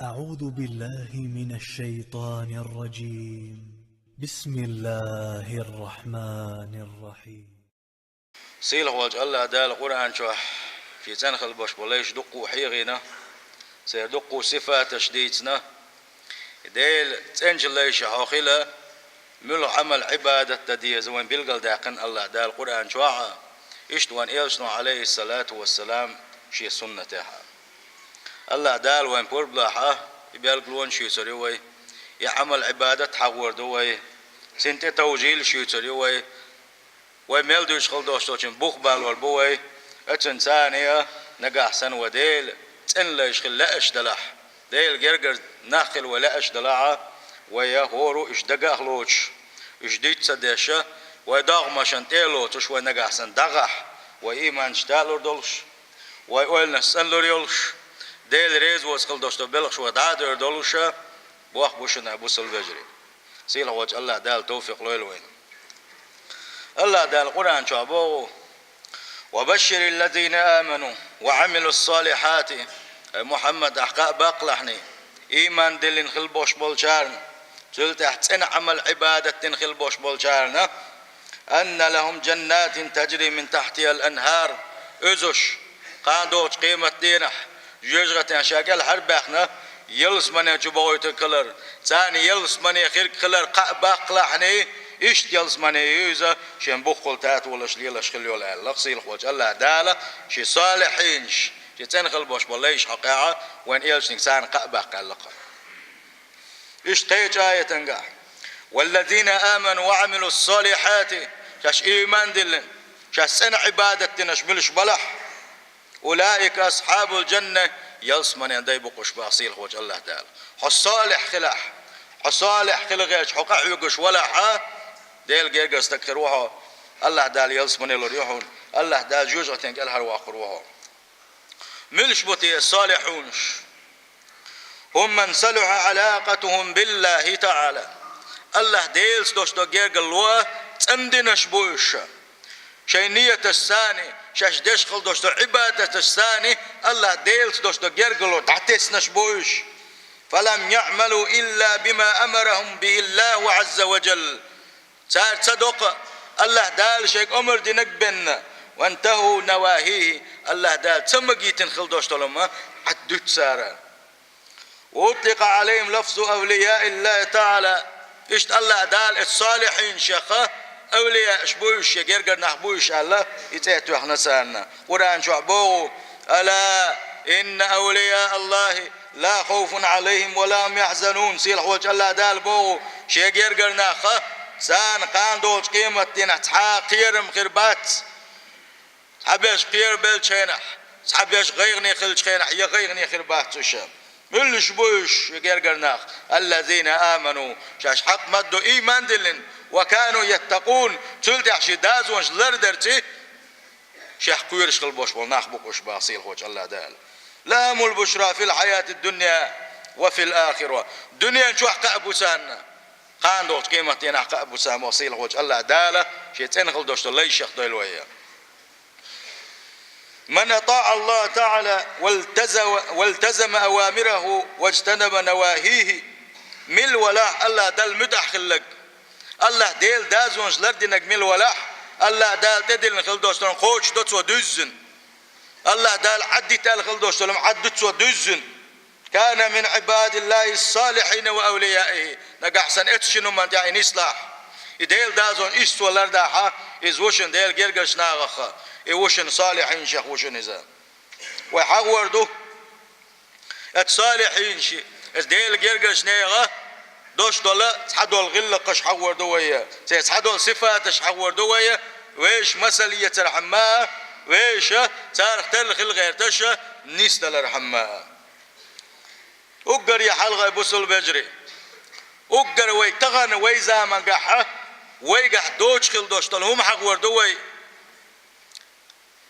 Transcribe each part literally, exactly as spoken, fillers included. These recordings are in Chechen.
أعوذ بالله من الشيطان الرجيم. بسم الله الرحمن الرحيم. Сийлахь волчу АллахӀ Дала Къуръан чохь шен цӀена хила болуш болу лайш дуккха а хьехийна, церан дуккха а сифаташ дийцина. Делан цӀеначу лайшехь хьо хила, муьлха Ӏамал-Ӏибадат дан деза вайн билгалдаьккхина АллахӀ Дала Къуръан чохь а, иштта вайн элчано, Ӏалайхиссалату вассалам, шен суннатехь а. АллахӀ Дала вайн пурба лахь а, и билгалонаш юьйцур ю вай, и Ӏамал-Ӏибадат хьахор ду вай, цунна тӀетовжийлаш юьйцур ю вай, вай мел дуьйцуш хила долуш долчун бух балор бу вай, оцунна царна а нагахь санна вай Делан цӀена лайш хила лаьаш далахь, Делан гергара нах хила вай лаьаш далахь а, вай а хӀора а уьш дагах лоцуш, уьш диц ца деш а, вай догӀмашна тӀе а лоцуш, вай нагахь санна дӀагӀахь, вай ийманаш талур долуш, вай ойланаш цӀанлур йолуш, Дела реза воцу хила долуш долу белхаш вай дӀа а дер долуш а, боху бу шуна, бусалба вежарий. Сийлахь волчу АллахӀ Дала товфикъ лойла вайна. АллахӀ Дала Къуръан чохь боху: «Ва башширил лазина аману ва Ӏамилус салихьати», ай Мухьаммад, ахь кхаъ баккхалахьний, ийман диллина хила болуш болчарна, цул тӀаьхьа цӀена Ӏамал-Ӏибадат дина хила болуш болчарна, «анна лахум джаннатин таджри мин тахьтихал анхар», оьзуш, кхана догӀучу къематдийнахь, жоьжахатин ша кӀелхьарбаьхна, ялсамане чу бохуьйтург хилар, царна ялсамане хирг хилар кхаъ баккхалахьний, иштта ялсамане ю иза, шен буххула татолаш лелаш хила йолу аьлла, сийлахь волчу АллахӀ Дала шен салихьинаш, шен цӀена хила болуш болу лайш хьокъехь а, вайн элчаниг царна кхаъ баккха аьлла-кх. Иштта кхечу аятангахь: «Валлазина аману ва Ӏамилус салихьати», шаьш ийман диллина, шаьш цӀена Ӏибадат динарш муьлш балахь, «улаика асхьабул джанна», ялсаманин дай бу-кх уьш, боху сийлахь волчу АллахӀ Дала. Хьо салихь хилахь, хьо салихь хила гӀерташ хьо къахьоьгуш валахь а, Делан гергара стаг хир ву хьо, АллахӀ Дала ялсамане лур ю хьуна, АллахӀ Дала жоьжахатин кӀелхьарвоккхур ву хьо. Муьлш бу те салихьунаш? «Хум ман салуха Ӏалакъатухум биллахи таӀала». АллахӀ Делаца долуш долу гергарло цӀандинарш бу уьш. Шайн нияташца а, шаьш деш хила долуш долу Ӏибадаташца а АллахӀ Делаца долуш долу гергарло дӀатеснарш бу уьш. «Фалам яӀмалу илла бима амарахум бихиллаху Ӏазза ва джалла». Цара ца до-кх АллахӀ Дала шайга омра динарг бен, «вантаху навахихи», АллахӀ Дала ца магийтина хила долуш долу хӀума Ӏад дуьту цара. «Ва утликъа Ӏалайхим лафзу авлияиллахи таӀала». Иштта АллахӀ Дала эцу салихьинашех авлияаш бу уьш, шен гергара нах бу уьш аьлла, и цӀе а тоьхна царна. Къуръан чохь боху: «Ала инна авлияа Аллахи ла хавфун Ӏалайхим ва ла хум яхьзанун», сийлахь волчу АллахӀ Дала боху шен гергара нах, царна кхана долчу къематдийнахь цхьа а кхерам хир бац. Цхьаберш кхерабеллачу хенахь, цхьаберш гӀайгӀане хиллачу хенахь, я гӀайгӀане хир бац уьш. Муьлш бу уьш, шен гергара нах? «Аллазина аману», шаьш хьакъ ма-дду ийман диллина, «ва кану яттакъун», цул тӀаьхьа шен дозанаш лардарций, шех кхоьруш хила болуш болу нах бу-кх уьш, боху сийлахь волчу АллахӀ Дала. «Лахумул бушра фил хьаятид дунья ва фил ахира». Дуьнен чохь кхаъ бу царна, кхана долчу къематдийнахь кхаъ бу царна, боху сийлахь волчу АллахӀ Дала шен цӀена хила долуш долу лайшех дойла вай. «Ман атаӀа Аллаха таӀала валтазама, валтазама авамираху ваджтанаба навахихи». Мила валахь АллахӀ Далла муьтӀахь хилларг, АллахӀ Делан дозанаш лардинарг мила валахь, АллахӀ Дала тӀедиллина хила долуш долу хӀума кхочушдо цо дуьззина. АллахӀ Дала Ӏаддита аьлла хила долуш долу хӀума Ӏадду цо дуьззина. «Кана мин Ӏибадиллахи ссалихьина ва авлияихи». Нагахь санна эцу шина хӀуманна тӀехь и нислахь, и Делан дозанаш иштта цо лардахь, иза ву шуна Делан гергарчу нахах, и ву шуна салихьинашех ву шуна иза. Вай хьахор ду, эцу салихьинашна, эцу Делан гергарчу нехан долуш долу цхьадолу гӀиллакхаш хьахор ду вай, церан цхьадолу сифаташ хьахор ду вай, вешан масал эцархьама, вешан царах терра хила гӀерташ нисдалархьама. Уггаре хьалха, бусалба вежарий, уггар вай тахана, вай заманахь, вайгахь доцуш хила долуш долу хӀума хьахор ду вай.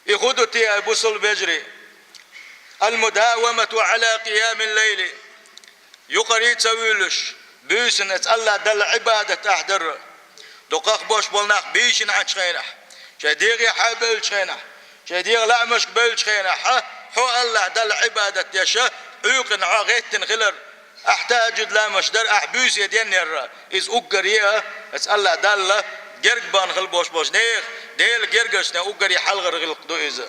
И хӀун ду те, ай бусалба вежарий? «Ал-мудавамату Ӏала къиямил лайли». Юкъарий ца вуьйлуш, буьйсанна эцу АллахӀ Далла Ӏибадат ахь дара. Дукхах болуш болу нах бийшина Ӏачу хенахь, шайн дегӀе хьа а бевллачу хенахь, шайн дегӀан лаамашка бевллачу хенахь, хьо АллахӀ Далла Ӏибадат деш, Ӏуьйкъана хьо гӀеттина хилар, ахь тахӀажжуд ламазаш дар, ахь буьйса денъяр, иза уггаре а, эцу АллахӀ Далла герга бахана хила болуш болчу нехан, Делан гергарчу нехан уггаре хьалхара гӀиллакх ду иза.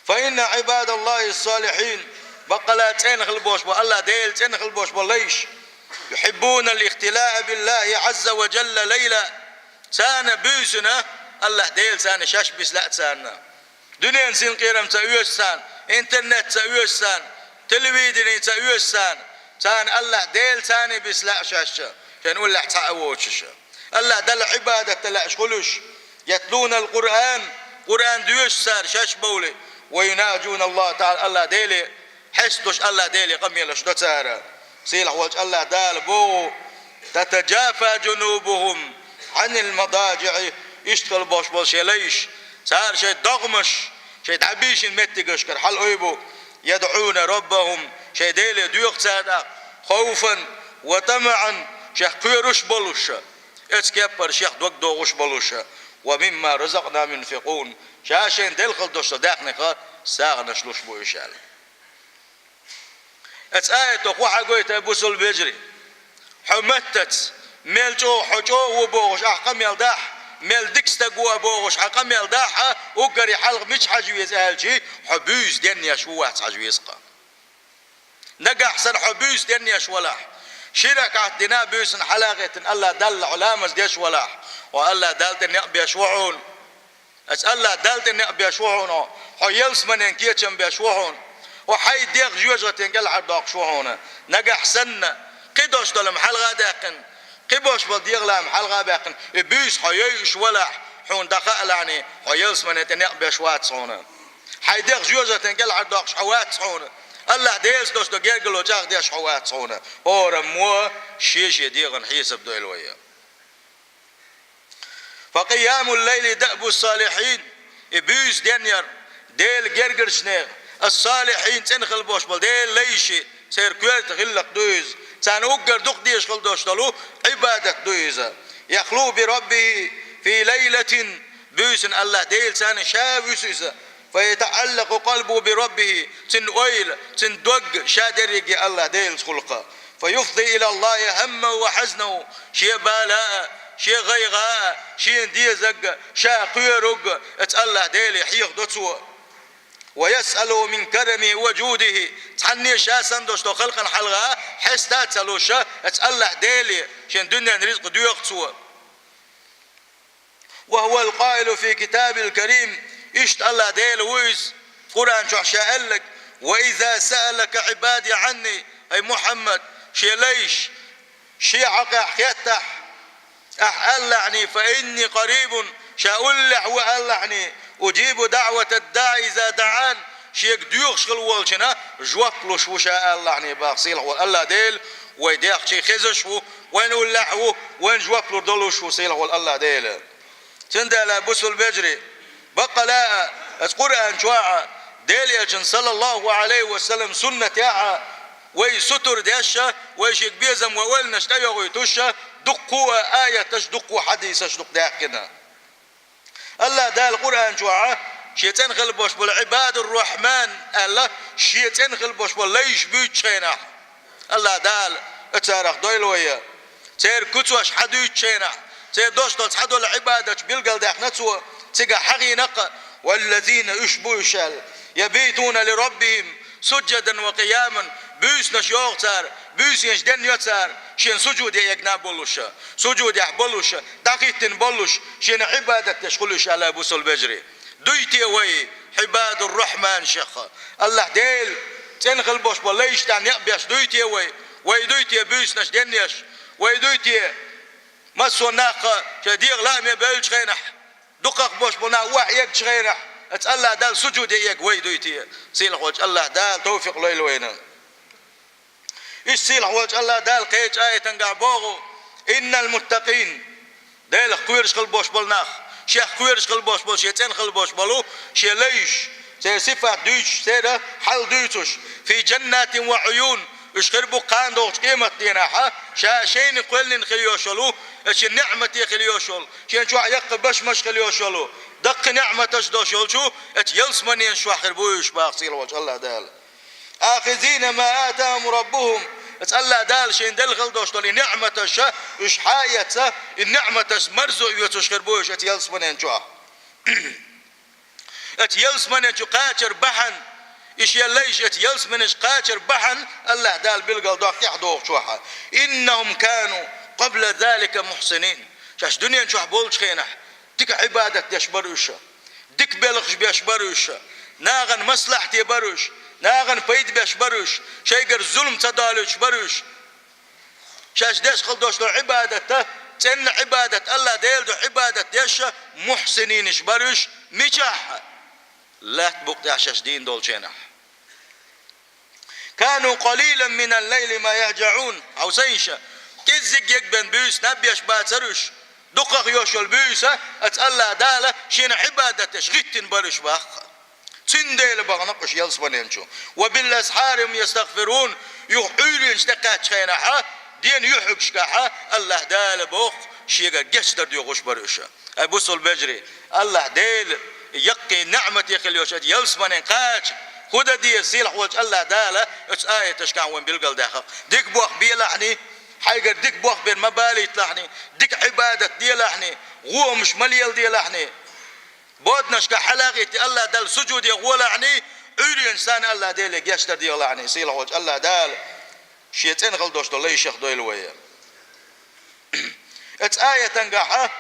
فإن عباد الله الصالحين, баккъала цӀена хила болуш бо, АллахӀ Делан цӀена хила болуш бо лайш, يحبون الاختلاء بالله عز وجل ليلا, царна буьйсанна АллахӀ Дела царна шаьш бисла а царна. Дуьненан синкъерам ца оьшу царна, интернет ца оьшу царна, телевидение ца оьшу царна, царна АллахӀ Дела царна бисла а шаьш, шайн уллехь цхьаъ а воцуш. АллахӀ Далла Ӏибадат дан лаьаш хуьлуш, يتلون القرآن, Къуръан доьшу цара шаьш бовлий, ويناجون الله تعالى, АллахӀ Деле хьесталуш, АллахӀ Деле къамелаш до цара. Сийлахь волчу АллахӀ Дала боху: تتجافى جنوبهم عن المضاجع, иштта хила болуш болу шен лайш, цара шайн догӀмаш, шайн дӀабийшина меттигашкара хьала-, ой бу, يدعون ربهم, шайн Деле доьху цара тӀаккха, خوفا وطمعا, шех кхоьруш болуш, эцу кеппара шех дог дохуш болуш, ومما رزقناهم ينفقون, ша шайна делла хила долуш долу даьхнех сагӀанаш луш бу уьш аьлла. Эцу аято хӀун хьагойту, бусалба вежарий? Хьо маттаца, мел чӀогӀа хьо чӀогӀа ву бохуш ахь къамел дахь, мел дика стаг ву бохуш хьан къамел дахь, уггаре хьалха мича хьажа веза аьлчи, хьо буьйса денъеш ву вац хьажа веза-кх. Нагахь санна хьо буьйса денъеш валахь, ши ракаӀат дина буьйсанна хьалагӀеттина АллахӀ Далла хьо ламаз деш валахь, хьо АллахӀ Далла тӀе некъ беш ву хьуна. Аса АллахӀ Далла тӀе некъ беш ву хьуна, хьо ялсаманен кечам беш ву хьуна, хьо хьайн дегӀ жоьжахатин кӀелхьардоккхуш ву хьуна. Нагахь санна, кхидолуш долу-м хьалха а даьккхина, кхиболуш болу дегӀала-м хьалха а баьккхина, и буьйса хьо йойуш валахь, хьуна дӀахаалахьний, хьо ялсаманен тӀе некъ беш вац хьуна. Хьайн дегӀ жоьжахатин кӀелхьардоккхуш хьо вац хьуна. АллахӀ Делаца долуш долу гергарло чӀагӀдеш хьо вац хьуна. ХӀораммо шен-шен дегӀан хьесап дойла вай. فقيام الليل دأب الصالحين, и буьйса денъяр, Делан гергарчу нехан, ас-салихьин, цӀена хила болуш болу Делан лайши, церан коьрта гӀиллакх ду иза, царна уггар дукха дезаш хила долуш долу Ӏибадат ду иза. يخلو بربه في ليلة, буьйсанна АллахӀ Дела царна ша вуьсу иза, فيتعلق قلبه بربه, цуьнан ойла, цуьнан дог ша дерриге АллахӀ Делаца хуьлу-кх. فيفضي إلى الله همه وحزنه, шен бала а, шен гӀайгӀа а, шена дезарг а, ша кхоьруг а, эцу АллахӀ Деле хьехадо цо. ويسأله من كرمه وجوده, цхьанне ша санна долуш долу халкъана хьалха хьеста а ца луш, эцу АллахӀ Деле шен дуьненан ризкъ доьху цо. وهو القائل في كتابه الكريم, иштта АллахӀ Дела ву иза, Къуръан чохь ша аьлларг: وإذا سألك عبادي عني, хӀай Мухьаммад, шен лайш шен хьокъехь хеттахь, ахь алалахьний, فإني قريب, ша уллехь ву алалахьний, أجيب دعوة الداع إذا دعان, шега доьхуш хила волчунна жоп луш ву ша алалахьний, боху сийлахь волу АллахӀ Дела, вай дехчий хезаш ву, вайна уллехь ву, вайна жоп лур долуш ву сийлахь волу АллахӀ Дела. Цундела, бусалба вежарий, баккъала а, аса Къуръан чохь а, Делан Элчанан, саллаллаху Ӏалайхи ва саллам, суннатехь а, вай сутара деш а, вай шега безам, вай ойланаш тӀейогӀуьйтуш а, дуккха а аяташ, дуккха а хьадисаш ду-кх даьккхина. АллахӀ Дала Къуръан чохь а, шен цӀена хила болуш болу Ӏибадур-Рахьман аьлла, шен цӀена хила болуш болу лайш буьйцучу хенахь, АллахӀ Дала оцарах дойла вай. Церан куьцаш хьадуьйцучу хенахь, церан долуш долу цхьадолу Ӏибадаташ билгалдаьккхина Цо, цигахь хьахийна-кх: والذين, уьш бу уьш аьлла, يبيتون لربهم سجدا وقياما, буьйсанаш йогӀу цара, буьйсанаш денъян цара, Шена сужуде эгна болуш, сужудехь болуш, дӀахӀиттина болуш, Шена Ӏибадат деш хуьлуш аьлла, бусалба вежарий. Дуй те вай Ӏибадур-Рахьманашех? АллахӀ Дела цӀена хила болуш болу лайш тӀехь некъ беш дуй те вай? Вай дуй те буьйсанаш денъеш? Вай дуй те массо а нах шайн дегӀан лааме бевллачу хенахь, дукхах болуш болу нах охьаэгначу хенахь, аса АллахӀ Далла сужуде эга вай дуй те? Сийлахь волчу АллахӀ Дала тавфикъ лойла вайна. Иштта сийлахь волчу АллахӀ Дала кхечу аятангахь боху: إن المتقين, Делах кхоьруш хила болуш болу нах, Шех кхоьруш хила болуш болу, Шен цӀена хила болуш болу Шен лайш, церан сифат дуьйцуш, церан хьал дуьйцуш, في جنات وعيون, уьш хир бу кхана догӀучу къематдийнахь, Ша шайна кхоьллина хила йолуш йолу, Шен неӀмате хила йолуш йолу, Шен чохь яккха башмаш хила йолуш йолу, даккхий неӀматаш долуш йолчу оцу ялсаманенаш чохь хир бу уьш, боху сийлахь волчу АллахӀ Дала. آخذين ما آتاهم ربهم. Эцу АллахӀ Дала шайна делла хила долуш долу и ниӀматаш, уьш хьаэца, и ниӀматаш марзо оьцуш хир бу уьш эцу ялсаманен чохь. Эцу ялсаманен чу кхачар бахьана, и шен лайш эцу ялсаманеш кхачар бахьана АллахӀ Дала билгал доккху тӀаьхьа дохучохь: إنهم كانوا قبل ذلك محسنين. Шаьш дуьнен чохь болчу хенахь дика Ӏибадат деш бара уьш, дика белхаш беш бара уьш, нахана маслахьте бара уьш, нахана пайда беш бара уьш, шайгара зулам ца долуьйтуш бара уьш. Шаьш деш хила долуш долу Ӏибадат, цӀена Ӏибадат, АллахӀ Делан дуьхьа Ӏибадат деш, мухьсининаш бара уьш, мичахь? Лаьтта букъа тӀехь шаьш дийна долчу хенахь. كانوا قليلا من الليل ما يهجعون. Хьовсийша, кӀеззиг егбен буьйса наб еш бацара уьш. Дукхах йолуш йолу буьйса, эцу АллахӀ Дала шена Ӏибадат деш гӀиттина бара уьш баккха. Цундела бахана уьш ялсаманен чу. وبالأسحار هم يستغفرون. Юха Ӏуьйренаш тӀекхаьччу хенахь, ден юьхьигашкахь АллахӀ Дала боху, шегара гечдар доьхуш бара уьш. Ай бусул бежарий, АллахӀ Делан яккхий ниӀмате хила йолуш эцу ялсаманен кхача хӀун дан деза сийлахь волчу АллахӀ Дала оцу аяташкахь вайн билгалдаьккхина. Дика боху белахьний, хьайгара дика боху бен ма балийталахьний, дика Ӏибадат делахьний, гӀоамаш ма леладелахьний, боданашкахь хьалагӀитти АллахӀ Далла сужуде гӀолахьний, Ӏуьйренаш санна АллахӀ Деле гечдар дехалахьний, сийлахь волчу АллахӀ Дала шен цӀена хила долуш долу лайшах дойла вай. Эцу аятангахь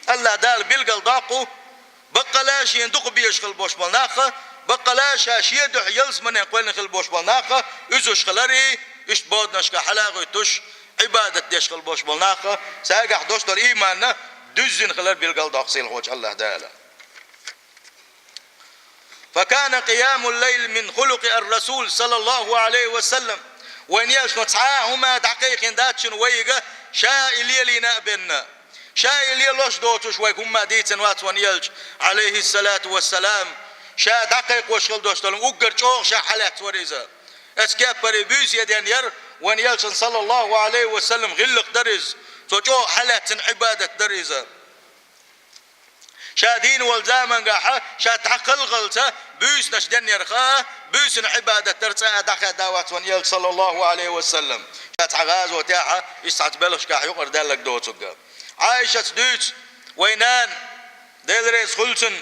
АллахӀ Дала билгалдоккху, баккъала шена дукха безаш хила болуш болу нах, баккъала ша шен дуьхьа ялсамане кхоьллина хила болуш болу нах, уьзуш хиларий, иштта боданашкахь хьалагӀуьттуш, Ӏибадат деш хила болуш болу нах, цаьргахь долуш долу ийманна дуьззина хилар билгалдоккху сийлахь волчу АллахӀ Дала. فكان قيام الليل من خلق الرسول صلى الله عليه وسلم. Вайн элчано цхьа а хӀума дӀакхайкхина дац шуна вайга, ша и лелийна а бенна. Ша и лелош доцуш вайга хӀумма дийцина вац вайн элча, Ӏалайхиссалату вассалам. Ша дӀакхайкхош хила долуш долу уггар чӀогӀа ша хьалаьцна вара иза. Эцу кеппара буьйса ян яра вайн элчан, саллаллаху Ӏалайхи ва саллам, гӀиллакх дара иза. Цо чӀогӀа хьалаьцна Ӏибадат дара иза. Ша дийна волу замангахь ша дӀакхалхалца буьйсанаш денъярха, буьйсанна Ӏибадат дар цкъа а дӀахаьдда вац вайн элча, саллаллаху Ӏалайхи ва саллам. Ша цхьа гӀазотехь, иштта цхьацца белхашкахь юкъара даьлларг доцург. Ӏайшаца дуьйцу вайн нана, Дела реза хуьлда цунна: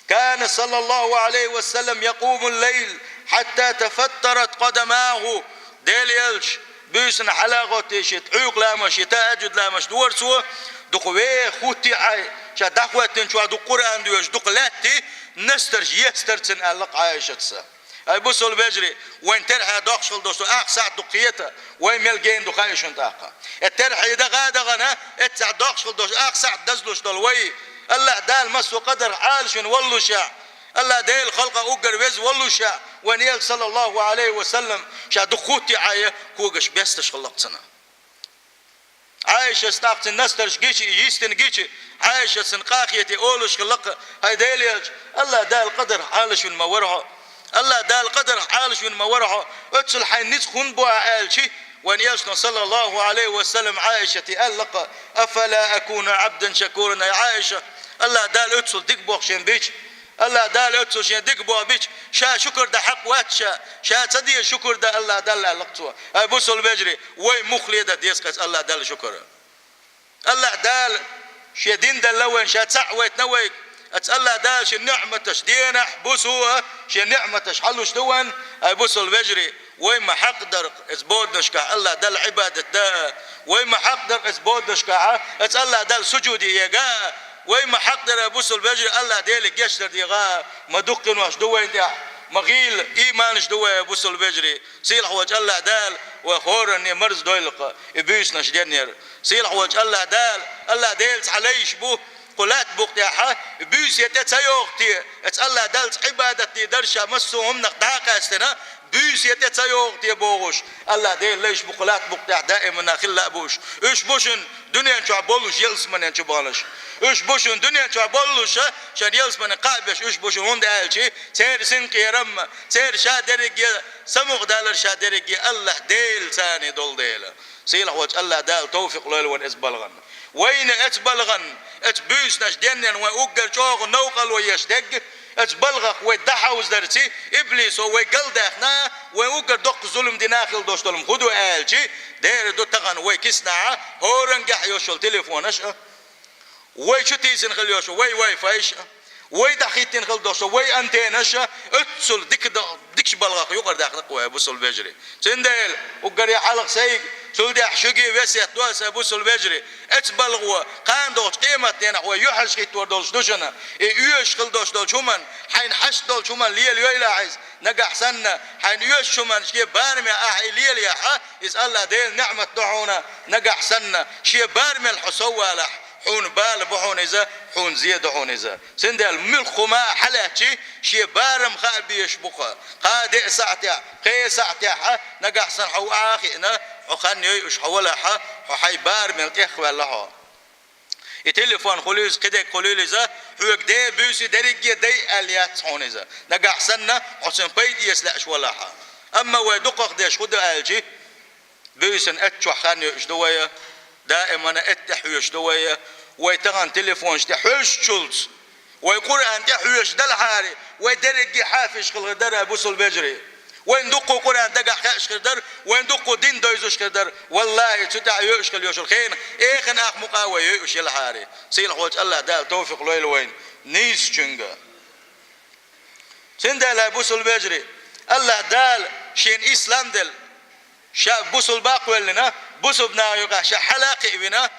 كان صلى الله عليه وسلم يقوم الليل حتى تفطرت قدماه. Дела элча буьйсанна хьалагӀоттийша, ткъа ламаш, тахӀажжуд ламаш дора цо, дукха веха хӀуттий Ӏай, ша дӀахӀоьттинчохь дукха Къуръан доьшуш, дукха лаьттий, настарш естара цуьнан, аьлла Ӏайшаца. Ай бусул вежарий, вайн терхье доккхуш хила долуш ду, ах сахьт дукха хета, вай мел гена ду хаьий шуна тӀаккха. Э, терхье даха а дахана, эццахь доккхуш хила долуш, ах сахьт дазлуш долу вай, АллахӀ Дала массо а къадарх Ӏалашвина воллушехь, АллахӀ Делан халкъах уггар веза воллушехь, вайн элча, саллаллаху Ӏалайхи ва саллам, ша дукха хӀуттий Ӏай, когаш бесташ хилла-кх цуьнан. Ӏайшас тӀаккха цуьнан настарш гича, йистина гича, Ӏайшас цуьнан къахетий олуш хилла-кх: хӀай Дела элча, АллахӀ Дала къадарх Ӏалашвина ма вара хьо. АллахӀ Дала къадарх Ӏалашвина ма вара хьо. Оццул хьайн ницкъ хӀунда бу ахь аьлча, вайн элчано, саллаллаху Ӏалайхи ва саллам, Ӏайшате аьлла-кх: أفلا أكون عبدا شكورا. Ай Ӏайша, АллахӀ Дала оццул дика боху шен бича, АллахӀ Дала оццул шен дика боху бича, ша шукур дан хьакъ вац ша, ша ца деза шукур дан АллахӀ Далла, аьлла-кх цо. Ай бусул вежарий, вай муххале дан деза-кх эцу АллахӀ Далла шукур. АллахӀ Дала шен дин делла вайна, ша цхьаъ вайтина вайга. Эцу АллахӀ Дала шен ниӀматаш денахь, бусо а шен ниӀматаш хьалуш ду вайна, ай бусул вежарий, вай ма хьакъ дара-кх эцу боданашкахь АллахӀ Далла Ӏибадат дан а, вай ма хьакъ дара-кх эцу боданашкахь эцу АллахӀ Далла сужуде ега а, вай ма хьакъ дара, бусул вежарий, АллахӀ Деле гечдар деха а, ма дукха къинош ду вайна тӀехь, ма гӀийла ийманаш ду вай, ай бусул вежарий. Сийлахь волчу АллахӀ Дала вай хӀоранне марз дойла-кх и буьйсанаш денъяр. Сийлахь волчу АллахӀ Дала, АллахӀ Делан цхьа лайш бу кху лаьтта букъа тӀехь, буьйса тӀе ца йогӀу те, эцу АллахӀ Даллаца Ӏибадат дийр дара ша массо а хӀуманах дӀа а къаьстина, буьйса тӀе ца йогӀу те бохуш, АллахӀ Делан лайш бу кху лаьтта букъа тӀехь даимана хила а бу уьш. Уьш бу шуна дуьнен чохь боллуш, ялсаманен чу баханарш. Уьш бу шуна дуьнен чохь боллуш, шайн ялсамане кхаъ беш, уьш бу шуна, хӀунда аьлча церан синкъерам, церан ша дерриге самукъадалар, ша дерриге АллахӀ Дела царна долу дела. Сийлахь волчу АллахӀ Дала товфикъ лойла вайна эцу балгӀанна. Вайна эцу балгӀанна, эцу буьйсанаш денъян вайн уггар чӀогӀа новкъарло еш дерг, эцу балгӀах вай дӀахьовзадарций, иблисо вай галдаьхна, вай Уггар доккха зулам дина хила долуш долу хӀун ду аьлча, дера ду тахана вай киснахьа хӀоранна гехь йолуш йолу телефонаш а, вай чу тийсина хила йолуш вай вай-файш а, вай дӀахӀиттина хила долуш вай антеннаш а, оццул дика до-, дикачу балхах юкъара даьхна-кх вай, бусалба вежарий. Цундела уггаре хьалха сайга, цул тӀаьхьа шуьга весет до аса, бусалба вежарий. Оцу балхо кхана долчу къематдийнахь вай юьхьӀаьржа хӀиттор долуш ду шуна. И оьшуш хила долуш долчу хӀуманна, хьайна хьашт долчу хӀуманна лелайойла ахь иза. Нагахь санна, хьайна оьшучу хӀуманна шен бараме ахь и лелаяхь, иза АллахӀ Делан ниӀмат ду хьуна. Нагахь санна, шен барамел хьо соввалахь, хьуна бала бу хьуна иза, хьуна зен ду хьуна иза. Цундела муьлхха хӀума а хьалаьцча, шен барам хаа безаш бу-кх. Кхаа-деа сахьтехь, кхечу сахьтехь, нагахь санна хьо ваха а хиъна, хьо хан йойуш хьо валахь, хьо хьайн барамел тӀехваьлла хьо. И телефон хуьлийла иза, кхидерг хуьлийла иза, хьоьга ден, буьйса дерриге дай аьлла яц хьуна иза. Нагахь санна, хьо цуьнан пайда эца лаьаш валахь. Амма вай дукхахдеш хӀун ду аьлча, буьйсанна этта чохь хан йойуш ду вай, даимана этта тӀе хьоьжуш ду вай, вай тахана телефонаш тӀе хьоьжучулц, вай Къуръан тӀе хьоьжуш делахьара, вай дерриге хьафизаш хила хир дара, бусалба вежарий. Вайна дуккха Къуръан дагахь хууш хир дара, вайна дуккха дин девзаш хир дара. ВаллахӀи, цу тӀехь йойуш хила йолуш йолу хенахь, эханах мукъа вай йойуш елахьара. Сийлахьчу АллахӀ Дала товфикъ лойла вайна нийсачуьнга. Цундела, бусалба вежарий, АллахӀ Дала шена ислам делла, ша бусалба а кхоьллина, бусалба нахана юкъахь ша хьала а кхиавина,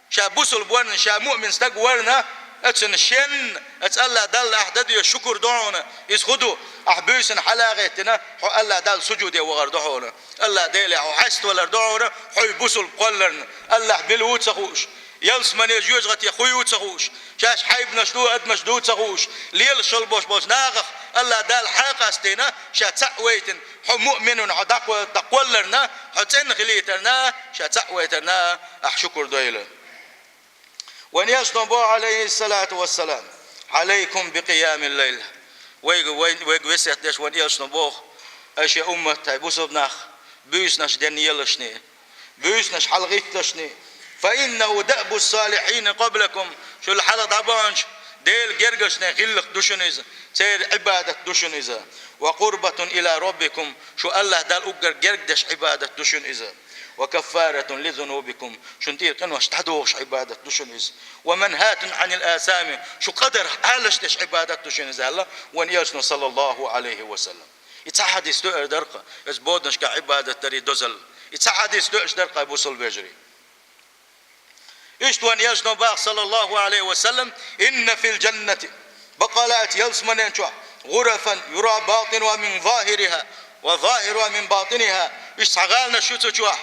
ша бусалба варна, ша муъмин стаг варна, оцунна шен, оцу АллахӀ Далла ахь дан деза шукур ду хьуна. Иза хӀун ду? Ахь буьйсанна хьала а гӀеттина, хьо АллахӀ Далла сужуде вахар ду хьуна. АллахӀ Деле хьо хьаставалар ду хьуна, хьо и бусалба кхолларна. АллахӀ мила ву ца хууш, ялсамане, жоьжахате хӀун ю ца хууш, шаьш хьайбанаш ду, адамаш ду ца хууш, лелаш хила болуш болчу нахах АллахӀ Дала хьакъастийна, ша цхьаъ вайтина, хьо муъмин вина, хьо дӀакхо-, дӀакхолларна, хьо цӀена хилийтарна, ша цхьаъ вайтарна, ахь шукур дойла. Вайн элчано боху, Ӏалайхиссалату вассалам: «Ӏалайкум би къиямил лайл». Вайга, вай, вайга весет деш вайн элчано боху: «Ай шен уммат, ай бусалба нах, буьйсанаш ден елашний, буьйсанаш хьалагӀитталашний. Фа иннаху даъбу салихьина къаблакум». Шул хьалха дӀабаханчу Делан гергарчийн гӀиллакх ду шуна иза, церан Ӏибадат ду шуна иза. «Ва къурбатун ила роббикум». Шу АллахӀ Далла уггар герга деш Ӏибадат ду шуна иза. «Ва каффаратун ли зунубикум». Шуна тӀера къинош дӀадохуш Ӏибадат ду шуна иза. «Ва манхатун Ӏанил асами». Шу къадарх Ӏалаш деш Ӏибадат ду шуна иза аьлла вайн элчано, саллаллаху Ӏалайхи ва саллам. И цхьа хьадис тоьар дара-кх, оцу боданашкахь Ӏибадат дарий дозалла. И цхьа хьадис тоьаш дара-кх, ай бусалба вежарий. Иштта вайн элчано боху, саллаллаху Ӏалайхи ва саллам: «Инна фил джаннати». Баккъалла а ялсаманен чохь: «ГӀурафан юра батинуха мин захириха ва захируха мин батиниха». Иштта цхьа гӀаланаш ю цу чохь.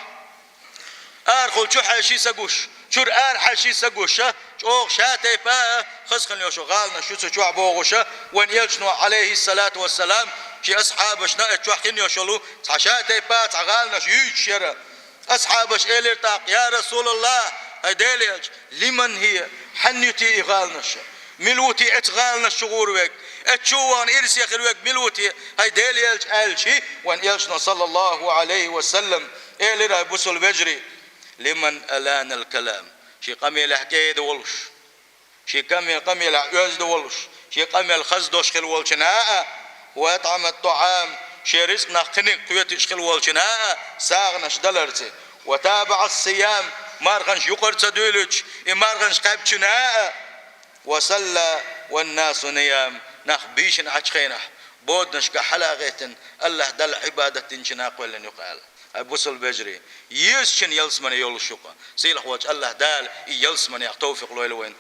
Арахула чу хьаьший са гуш, чуьра ара хьаьший са гуш, ша чӀогӀа ша тайпа а хаза хила йолуш гӀаланаш ю цу чохь бохуш, вайн элчано, Ӏалайхиссалату вассалам, шен асхьабашна а чохь хила йолуш йолу цхьа ша тайпа а цхьа гӀаланаш юьйцуш яра. Асхьабаша элира тӀаккха: «Я Расулаллах, хӀай Делан элча, лиман хӀия, хьанна ю те и гӀаланаш? Мила ву те оцу гӀаланаш чу гӀур верг? Оцу чу вахана ирсе хир верг мила ву те, хӀай Делан элча?» аьлча, вайн элчано, саллаллаху Ӏалайхи ва саллам, элира, ай бусалба вежарий: «Лиман аланал калам». Шен къамелехь кӀеда волуш, шен къамел-, къамелехь оьзда волуш, шен къамел хаза долуш хила волчунна а, «ва атӀамат таӀам», шен рицкъ нах кхиниг кхеташ хила волчунна а сагӀанаш даларца, «ва табаӀас сиям», марханаш юкъара ца дуьйлуьйтуш, и марханаш кхаьбчунна а, «ва салла ван насу ниям», нах бийшина Ӏачу хенахь, боданашкахь хьала а гӀеттина, АллахӀ Далла Ӏибадат динчунна а кхоьллина юкъа аьлла. Ай бусалба вежарий, езачун ялсамане йолуш ю-кх. Сийлахьчу АллахӀ Дала и ялсаманех товфикъ лойла вайна.